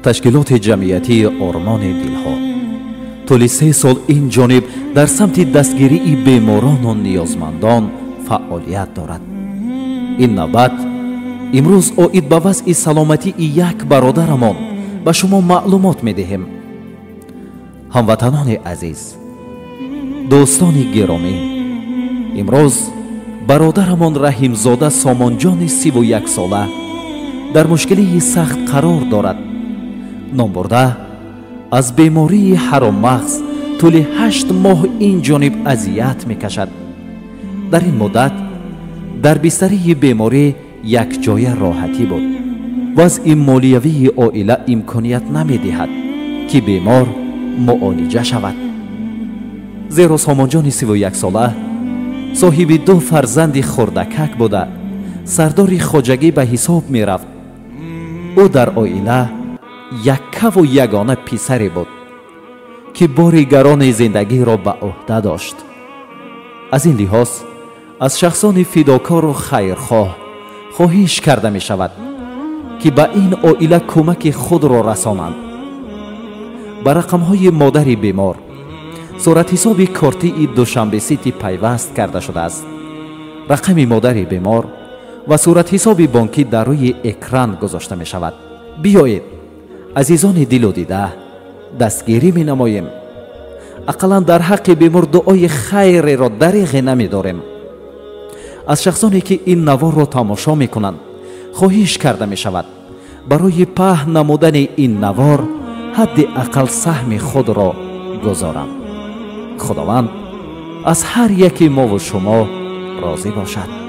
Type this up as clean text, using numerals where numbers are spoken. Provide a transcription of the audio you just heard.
Ташкилоти ҷамъиятии Ормони дилҳо тӯли 3 сол ин ҷониб дар самти дастгирии беморону ниёзмандон фаъолият дорад. Ин навбат имрӯз оид ба вазъи саломатии як бародарамон ба шумо маълумот медиҳем. Ҳамватанони азиз, дӯстони гиромӣ, имрӯз бародарамон Раҳимзода Сомонҷони 31 сола дар мушкилии сахт қарор дорад. Номбурда аз бемории ҳароммағз тӯли 8 моҳ ин ҷониб азият мекашад. Дар ин муддат дар бистарии беморӣ якҷоя роҳатӣ буд. Вазъи молиявии оила имконият намедиҳад, ки бемор муолиҷа шавад. Зеро Сомонҷони 31 сола соҳиби 2 фарзанди хурдакак буда, сардори хоҷагӣ ба ҳисоб мерафт. Ӯ дар оила яккаву ягона писаре буд, ки бори гарони зиндагиро ба ӯҳда дошт. Аз ин лиҳоз аз шахсони фидокору хайрхоҳ хоҳиш карда мешавад, ки ба ин оила кӯмаки худро расонанд. Ба рақамҳои модари бемор суратҳисоби кортии Душанбе-Сити пайваст карда шудааст. Рақами модари бемор ва суратҳисоби бонкӣ дар рӯи экран гузошта мешавад. Биёед, азизони дилу дида, дастгирӣ менамоем. Ақаллан дар ҳаққи бемор дуои хайреро дареғе намедорем. Аз шахсоне ки ин наворро тамошо мекунанд хоҳиш карда мешавад барои паҳн намудани ин навор ҳадди ақал саҳми худро гузоранд. Худованд аз ҳар яки мову шумо розӣ бошад.